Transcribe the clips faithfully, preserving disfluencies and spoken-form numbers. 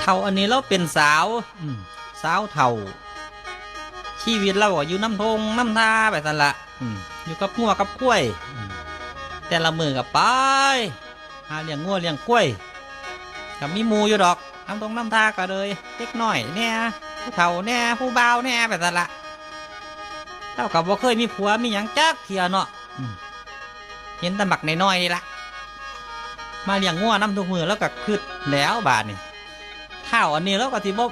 เฒ่าอันนี้ลาวเป็นสาว อืม สาวเฒ่า ชีวิตลาวก็อยู่นำท่งนำท่าไปซั้นละ อืม อยู่กับงัวกับควาย อืม แต่ละมื้อก็ไป หาเลี้ยงงัวเลี้ยงควาย ก็มีหมู่อยู่ดอก นำท่งนำท่าก็เลย เด็กน้อยแหน่ ผู้เฒ่าแหน่ ผู้บ่าวแหน่ไปซั้นละ ลาวก็บ่เคยมีผัวมีหยังจักเทื่อเนาะ อืม เห็นแต่บักน้อยๆนี่ละ มาเลี้ยงงัวนำทุกมื้อ ลาวก็คิดแล้วบาดนี้ เฒ่าอันนี้ลาวก็สิบ่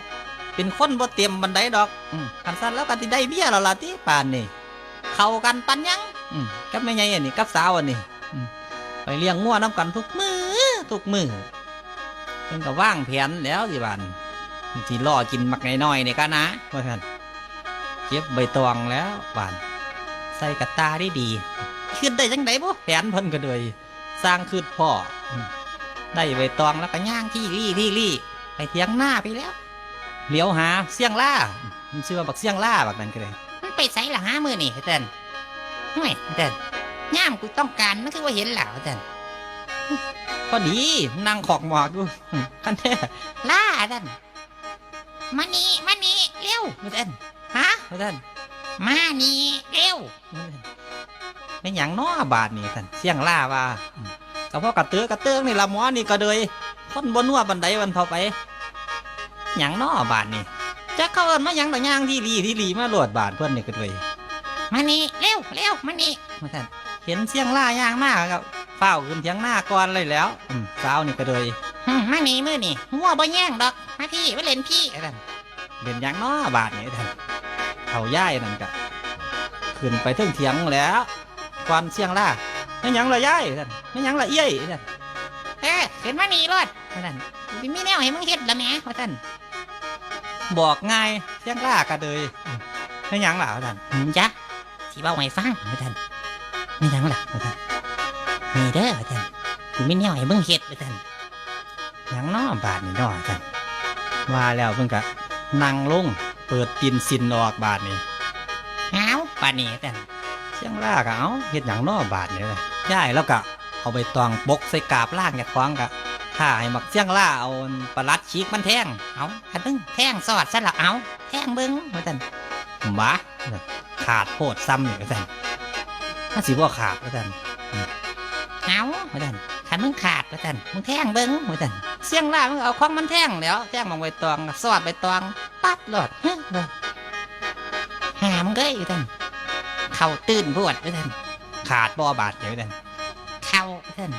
เป็นคนบ่เต็มปานใดดอก อืม คันซั้นลาวก็สิได้เมียแล้วล่ะติ ปานนี้ เข้ากันปานหยัง อืม กับแม่ใหญ่อันนี้ กับสาวอันนี้ อืม ไปเลี้ยงงัวนำกันทุกมื้อ ทุกมื้อ เพิ่นก็วางแผนแล้วสิบาดนี้ สิล่อกินบักน้อยๆนี่ก่อนนะ ว่าซั่น เก็บใบตองแล้วบาด ใส่กะต่าดีๆ คิดได้จั่งใดบุ แผนเพิ่นก็เลย ซ่างคิดพ้อ ได้ใบตองแล้วก็ย่างที่ลี่ที่ลี่ ไปเถียงนาไปแล้ว เหลียวหาเสี้ยงล่า มันชื่อว่าบักเสี้ยงล่าบักนั้นก็เลย มันไปไสล่ะหามื้อนี่ ว่าซั่น ห่วย ว่าซั่น ยามกูต้องการมันคือบ่เห็นล่ะ ว่าซั่น พอดีนั่งขอกหมากอยู่ คันแท้ ล่า ว่าซั่น มานี่ มานี่ เร็ว ว่าซั่น ฮะ ว่าซั่น มานี่ เร็ว แม่นหยังน้อบาดนี่ ซั่น เสี้ยงล่าว่า อืม ก็เพราะกระเตื้อกระเตื้องนี่ล่ะหมอนี่ก็เลย คนบ่นัวปานใดวันเฒ่าไป หยังน้อบาดนี่ จักเขาเอิ้นมาหยังดอก ย่างที่ลี่ที่ลี่มาโลดบาดเพิ่นนี่ก็เลย มานี่ เร็ว เร็ว มานี่ ว่าซั่น เห็นเสี้ยงล่าย่างมาก็ฟ้าวขึ้นเถียงนาก่อนเลยแล้ว อืม สาวนี่ก็เลย อืม มานี่มื้อนี่ งัวบ่แย่งดอก มาพี้ มาเล่นพี้ ว่าซั่น เล่นหยังน้อบาดนี่ ว่าซั่น เฒ่ายายนั่นก็ ขึ้นไปเทิงเถียงแล้ว ก่อนเสี้ยงล่า แม่นหยังล่ะยาย ว่าซั่น แม่นหยังล่ะเอื้อย ว่าซั่น เออ ขึ้นมานี่โลด ว่าซั่น สิมีแนวให้มึงเฮ็ดล่ะแหม ว่าซั่น บอกง่าย เสี้ยงล่าก็เลย แม่นหยังล่ะ ว่าซั่น อืม จ้ะ สิเว้าให้ฟัง ว่าซั่น แม่นหยังล่ะ ว่าซั่น นี่เด้อ ว่าซั่น กูมีแนวให้มึงเฮ็ด ว่าซั่น หยังน้อบาดนี่น้อ ว่าซั่น ว่าแล้วเพิ่นก็นั่งลง เปิดตีนซินออกบาดนี่ เอ้า บาดนี่ ว่าซั่น เสี้ยงล่าก็ เอ้า เฮ็ดหยังน้อบาดนี่ ยายลาวก็เอาใบตองปกใส่กาบหลังเจ้าของ ก็ท่าให้บักเสี้ยงล่าเอาปลัดฉีกมันแทง เอ้า คันมึงแทงสอดซะละ เอ้า แทงเบิ่ง ว่าซั่น บาด ขาดโพดซ้ำนี่ ว่าซั่น มันสิบ่ขาด ว่าซั่น อืม เอ้า ว่าซั่น คันมึงขาด ว่าซั่น มึงแทงเบิ่ง ว่าซั่น เสี้ยงล่ามันเอาของมันแทงแล้ว แทงหม่องใบตอง สอดใบตอง ปั๊บโลด ฮึ โลด หามึงเอ้ย ว่าซั่น เข้าตื้นโพด ว่าซั่น ขาดบ่บาดเดียว ว่าซั่น เข้า ว่าซั่น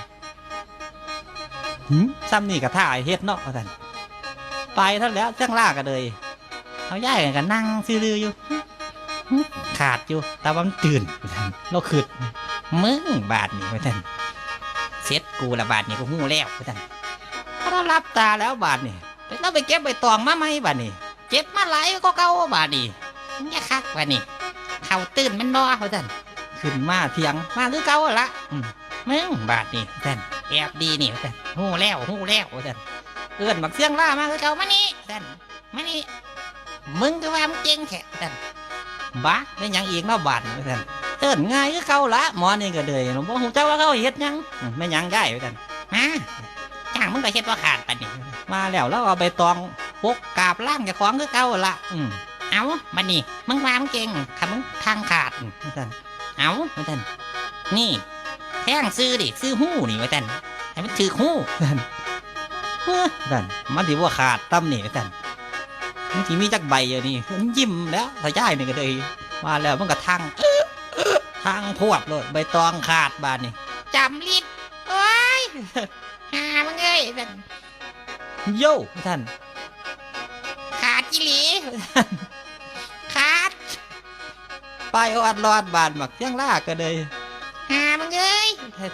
หึ ซ้ำนี่ก็ท่าให้เฮ็ดเนาะ ว่าซั่น ไปเท่านั้นแล้ว เสี้ยงล่าก็เลย เฒ่ายายก็นั่งซื่อลืออยู่ หึ ขาดอยู่ แต่ว่ามันตื่น ลาวคิด มึงบาดนี่ ว่าซั่น เสร็จกูละบาดนี่ กูฮู้แล้ว ว่าซั่น พอลาวหลับตาแล้วบาดนี่ ลาวไปเก็บใบตองมาใหม่บาดนี่ เก็บมาหลายกว่าเก่าบาดนี่ มันจะคักบาดนี่ เข้าตื้นแม่นบ่ ว่าซั่น ขึ้นมาเถียง มาคือเก่าหั่นละ อืม มึงบาดนี่ ว่าซั่น แอบดีนี่ ว่าซั่น ฮู้แล้ว ฮู้แล้ว ว่าซั่น เอิ้นบักเสี้ยงล่ามาคือเก่า มานี่ ว่าซั่น มานี่ มึงคือว่ามึงเก่งแท้ ว่าซั่น บาด แม่นหยังอีกเนาะบาดนี่ ว่าซั่น เอิ้นง่ายคือเก่าละ หมอนี่ก็เลย บ่ฮู้จักว่าเขาเฮ็ดหยัง อืม แม่นหยังยาย ว่าซั่น มา จ้างมึงก็เฮ็ดบ่ขาดปานนี้ มาแล้วลาวเอาใบตองปกกาบหลังเจ้าของคือเก่าหั่นละ อืม เอ้า บาดนี่ มึงว่ามึงเก่ง คันมึงแทงขาด อืม ว่าซั่น เอ้า ว่าซั่น นี่ แทงซื่อดิ ซื่อฮู้นี่ ว่าซั่น ให้มันถืกฮู้ ว่าซั่น เฮ้อ ว่าซั่น มันสิบ่ขาดตำนี่ ว่าซั่น มันสิมีจักใบอยู่นี่ มันยิ้มแล้ว เฒ่ายายนี่ก็เลย มาแล้วมันก็แทง แทงพรวดโลด ใบตองขาดบาดนี่ จำลิด โอ๊ย หามึงเอ้ย ว่าซั่น โย่ ว่าซั่น ขาดอีหลี ขาด ไปฮอดลอดบ้านบักเสี้ยงล่าก็เลย หามึงเอ้ย ว่าซั่น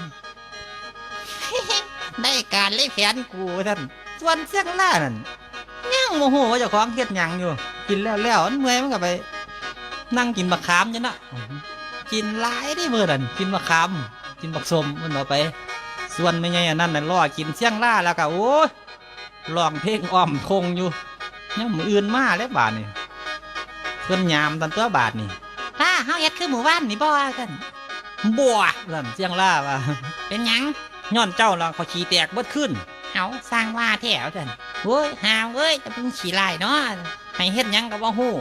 ได้การเลยแผนกู ว่าซั่น ส่วนเสี้ยงล่านั่น ยังบ่ฮู้ว่าเจ้าของเฮ็ดหยังอยู่ กินแล้วแล้วมันเมื่อยมันก็ไปนั่งกินบักขามอยู่เนาะ กินหลายเด้มื้อนั้น กินบักขาม กินบักส้ม มันว่าไป ส่วนแม่ใหญ่อันนั้นน่ะรอกินเสี้ยงล่าแล้วก็ โอ้ย ร้องเพลงอ้อมท่งอยู่ ยังมื้ออื่นมาแล้วบาดนี่ เพิ่นยามตันตัวบาดนี่ ล่า เฮาเฮ็ดคือหมู่บ้านนี่บ่ ว่าซั่น บ่ ว่าซั่น เสี้ยงล่าว่า เป็นหยัง ย้อนเจ้าล่ะ ข้อยขี้แตกเบิดคืน เอ้า สร้างว่าแท้ ว่าซั่น โอ้ย ห่าเอ้ย แต่มึงขี้ร้ายเนาะ ให้เฮ็ดหยังก็บ่ฮู้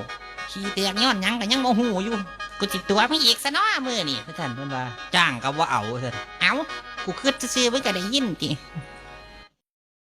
ขี้แตกย้อนหยังก็ยังบ่ฮู้อยู่ กูสิตั๋วมึงอีกซะเนาะมื้อนี้ ว่าซั่นเพิ่นว่า จ้างก็บ่เอา ว่าซั่น เอ้า กูคิดซื่อๆ มึงก็ได้ยินติ